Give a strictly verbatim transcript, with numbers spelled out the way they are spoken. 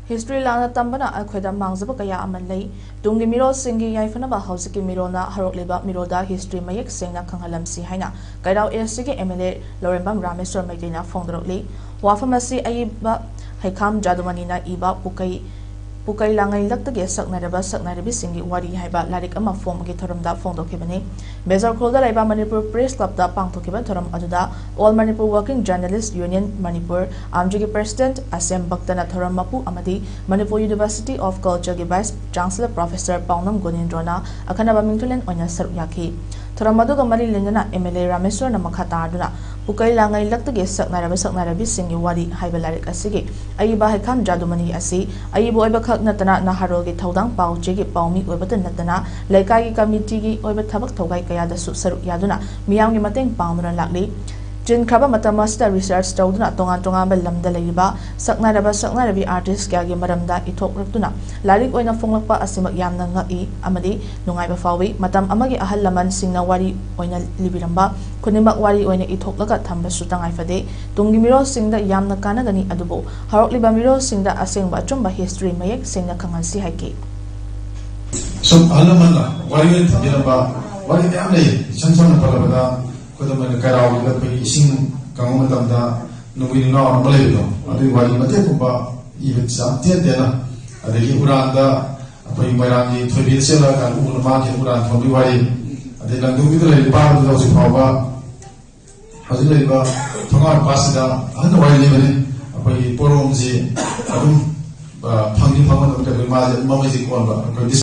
History ꯂꯥꯟꯅ ꯇꯝꯕꯅ ꯑꯩꯈꯣꯏꯗ ꯃꯥꯡꯖꯕ ꯀꯌꯥ ꯑꯃ ꯂꯩ꯫ ꯇꯨꯡꯒꯤ ꯃꯤꯔꯣꯜꯁꯤꯡꯒꯤ ꯌꯥꯏꯐꯅꯕ ꯍꯧꯖꯤꯛꯀꯤ ꯃꯤꯔꯣꯜꯅ ꯍꯧꯔꯛꯂꯤꯕ ꯃꯤꯔꯣꯜꯗ ꯍꯤꯁꯇ꯭ꯔꯤ ꯃꯌꯦꯛ ꯁꯦꯡꯅ ꯈꯪꯍꯜꯂꯝꯁꯤ ꯍꯥꯏꯅ ꯀꯩꯔꯥꯎ ꯑꯦꯁ ꯁꯤꯒꯤ ꯑꯦꯝ ꯑꯦꯜ ꯑꯦ ꯂꯧꯔꯦꯝꯕꯝ ꯔꯥꯃꯦꯁꯣꯔ ꯃꯩꯇꯩꯅ ꯐꯣꯡꯗꯣꯔꯛꯂꯤ꯫ ꯋꯥꯐꯝ ꯑꯁꯤ ꯑꯏꯕ ꯍꯩꯈꯥꯝ ꯖꯥꯗꯨꯃꯅꯤꯅ ꯏꯕ ꯄꯨꯀꯩ ꯄꯨꯀꯩ ꯂꯥꯡꯉꯩ ꯂꯛꯇꯒꯤ ꯁꯛꯅꯔꯕ ꯁꯛꯅꯔꯕꯤꯁꯤꯡꯒꯤ ꯋꯥꯔꯤ ꯍꯥꯏꯕ ꯂꯥꯏꯔꯤꯛ ꯑꯃ ꯐꯣꯡꯕꯒꯤ ꯊꯧꯔꯝꯗ ꯐꯣꯡꯗꯣꯛꯈꯤꯕꯅꯤ꯫ ꯕꯦꯖꯔꯈꯣꯜꯗ ꯂꯩꯕ ꯃꯅꯤꯄꯨꯔ ꯄ꯭ꯔꯦꯁ ꯀ꯭ꯂꯕꯇ ꯄꯥꯡꯊꯣꯛꯈꯤꯕ ꯊꯧꯔꯝ ꯑꯗꯨꯗ All Manipur Working Journalist Union Manipur, ꯑꯥꯝꯖꯤꯒꯤ ꯄ꯭ꯔꯦꯁꯤꯗꯦꯟꯠ ꯑꯁꯦꯝ ꯚꯛꯇꯅ ꯊꯧꯔꯝ ꯃꯄꯨ ꯑꯃꯗꯤ ꯃꯅꯤꯄꯨꯔ ꯌꯨꯅꯤꯚꯔꯁꯤꯇꯤ ꯑꯣꯐ ꯀꯜꯆꯔꯒꯤ ꯚꯥꯏꯁ ꯆꯥꯟꯁꯦꯂꯔ ꯄ꯭ꯔꯣꯐꯦꯁꯔ ꯄꯥꯎꯅꯝ ꯒꯨꯅꯦꯟꯗ꯭ꯔꯣꯅ ꯑꯈꯟꯅꯕ ꯃꯤꯡꯊꯣꯂꯦꯟ ꯑꯣꯏꯅ ꯁꯔꯨꯛ ꯌꯥꯈꯤ꯫ ꯊꯧꯔꯝ ꯑꯗꯨꯒ ꯃꯔꯤ ꯂꯩꯅꯅ ꯑꯦꯝ ꯑꯦꯜ ꯑꯦ ꯔꯥꯃꯦꯁ꯭ꯋꯔꯅ ꯃꯈꯥ ꯇꯥꯗꯨꯅ ꯄꯨꯀꯩ ꯂꯥꯡꯉꯩ ꯂꯛꯇꯒꯤ ꯁꯛꯅꯔꯕ ꯁꯛꯅꯔꯕꯤꯁꯤꯡꯒꯤ ꯋꯥꯔꯤ ꯍꯥꯏꯕ ꯂꯥꯏꯔꯤꯛ ꯑꯁꯤꯒꯤ ꯑꯏꯕ ꯍꯩꯈꯥꯝ ꯖꯥꯗꯨꯃꯅꯤ ꯑꯁꯤ ꯑꯏꯕ ꯑꯣꯏꯕ ꯈꯛ ꯅꯠꯇꯅ ꯅꯍꯥꯔꯣꯜꯒꯤ ꯊꯧꯗꯥꯡ ꯄꯥꯎ ꯆꯦꯒꯤ ꯄꯥꯎꯃꯤ ꯑꯣꯏꯕꯇ ꯅꯠꯇꯅ ꯂꯩꯀꯥꯏꯒꯤ ꯀꯃꯤꯇꯤꯒꯤ ꯑꯣꯏꯕ ꯊꯕꯛ ꯊꯧꯒꯥꯏ ꯀꯌꯥꯗꯁꯨ ꯁꯔꯨꯛ ꯌꯥꯗꯨꯅ ꯃꯤꯌꯥꯝꯒꯤ ꯃꯇꯦꯡ ꯄꯥꯡꯗꯨꯅ ꯂꯥꯛꯂꯤ꯫ ꯆꯤꯟꯈ꯭ꯔꯕ ꯃꯇꯝ ꯑꯁꯤꯗ ꯔꯤꯁꯔꯆ ꯇꯧꯗꯨꯅ ꯇꯣꯉꯥꯟ ꯇꯣꯉꯥꯟꯕ ꯂꯝꯗ ꯂꯩꯔꯤꯕ ꯁꯛꯅꯔꯕ ꯁꯛꯅꯔꯕꯤ ꯑꯥꯔꯇꯤꯁ ꯀꯌꯥꯒꯤ ꯃꯔꯝꯗ ꯏꯊꯣꯛꯂꯛꯇꯨꯅ ꯂꯥꯏꯔꯤꯛ ꯑꯣꯏꯅ ꯐꯣꯡꯂꯛꯄ ꯑꯁꯤꯃꯛ ꯌꯥꯝꯅ ꯉꯛꯏ ꯑꯃꯗꯤ ꯅꯨꯡꯉꯥꯏꯕ ꯐꯥꯎꯏ꯫ ꯃꯇꯝ ꯑꯃꯒꯤ ꯑꯍꯜ ꯂꯃꯟꯁꯤꯡꯅ ꯋꯥꯔꯤ ꯑꯣꯏꯅ ꯂꯤꯕꯤꯔꯝꯕ ꯈꯨꯗꯤꯡꯃꯛ ꯋꯥꯔꯤ ꯑꯣꯏꯅ ꯏꯊꯣꯛꯂꯒ ꯊꯝꯕꯁꯨ ꯇꯉꯥꯏ ꯐꯗꯦ꯫ ꯇꯨꯡꯒꯤ ꯃꯤꯔꯣꯜꯁꯤꯡꯗ ꯌꯥꯝꯅ ꯀꯥꯟꯅꯒꯅꯤ, ꯑꯗꯨꯕꯨ ꯍꯧꯔꯛꯂꯤꯕ ꯃꯤꯔꯣꯜꯁꯤꯡꯗ ꯑꯁꯦꯡꯕ ꯑꯆꯨꯝꯕ ꯍꯤꯁꯇ꯭ꯔꯤ ꯃꯌꯦꯛ ꯁꯦꯡꯅ ꯈꯪꯍꯟꯁꯤ ꯍꯥꯏꯈꯤ꯫ ꯁꯨꯝ ꯑꯍꯜ ꯂꯃꯟꯅ ꯋꯥꯔꯤ ꯑꯣꯏꯅ ꯊꯝꯕꯤꯔꯝꯕ ꯋꯥꯔꯤ ꯃꯌꯥꯝ ꯂꯩ꯫ ꯏꯁꯝ ꯁꯝꯅ ꯄꯜꯂꯕꯗ, ꯈꯨꯗꯝ ꯑꯣꯏꯅ, ꯀꯩꯔꯥꯎꯒꯤꯗ ꯑꯩꯈꯣꯏꯒꯤ ꯏꯁꯤꯡ ꯀꯪꯕ ꯃꯇꯝꯗ ꯅꯨꯡꯒꯤ ꯅꯨꯡꯅꯥꯎ ꯑꯃ ꯂꯩꯕꯗꯣ, ꯑꯗꯨꯒꯤ ꯋꯥꯔꯤ ꯃꯇꯦꯛꯀꯨꯝꯕ ꯏꯕ ꯌꯥꯝ ꯇꯦꯟ ꯇꯦꯟꯅ, ꯑꯗꯒꯤ ꯎꯔꯥꯟꯗ ꯑꯩꯈꯣꯏ ꯃꯣꯏꯔꯥꯡꯒꯤ ꯊꯣꯏꯕꯤꯗ ꯆꯦꯜꯂꯛꯑꯀꯥꯟꯗ ꯎꯅ ꯃꯥꯡꯈꯤꯕ ꯎꯔꯥꯟ ꯊꯣꯡꯕꯒꯤ ꯋꯥꯔꯤ, ꯑꯗꯩ ꯂꯪꯗꯨꯝꯒꯤꯗ ꯂꯩꯔꯤꯕ ꯅꯨꯄꯥꯗꯨꯗ ꯍꯧꯖꯤꯛ ꯐꯥꯎꯕ ꯍꯧꯖꯤꯛ ꯂꯩꯔꯤꯕ ꯊꯣꯡꯒꯥꯎ ꯅꯨꯄꯥꯁꯤꯗ ꯑꯍꯟ ꯋꯥꯔꯤ ꯂꯤꯕꯅꯤ꯫ ꯑꯩꯈꯣꯏꯒꯤ ꯄꯣꯔꯣꯝꯁꯤ ꯑꯗꯨꯝ, ꯑ, ꯐꯪꯗꯤ ꯐꯪꯕ ꯅꯠꯇ꯭ꯔꯒ ꯃꯥꯁꯦ ꯃꯃꯩꯁꯦ ꯀꯣꯟꯕ, ꯑꯩꯈꯣꯏ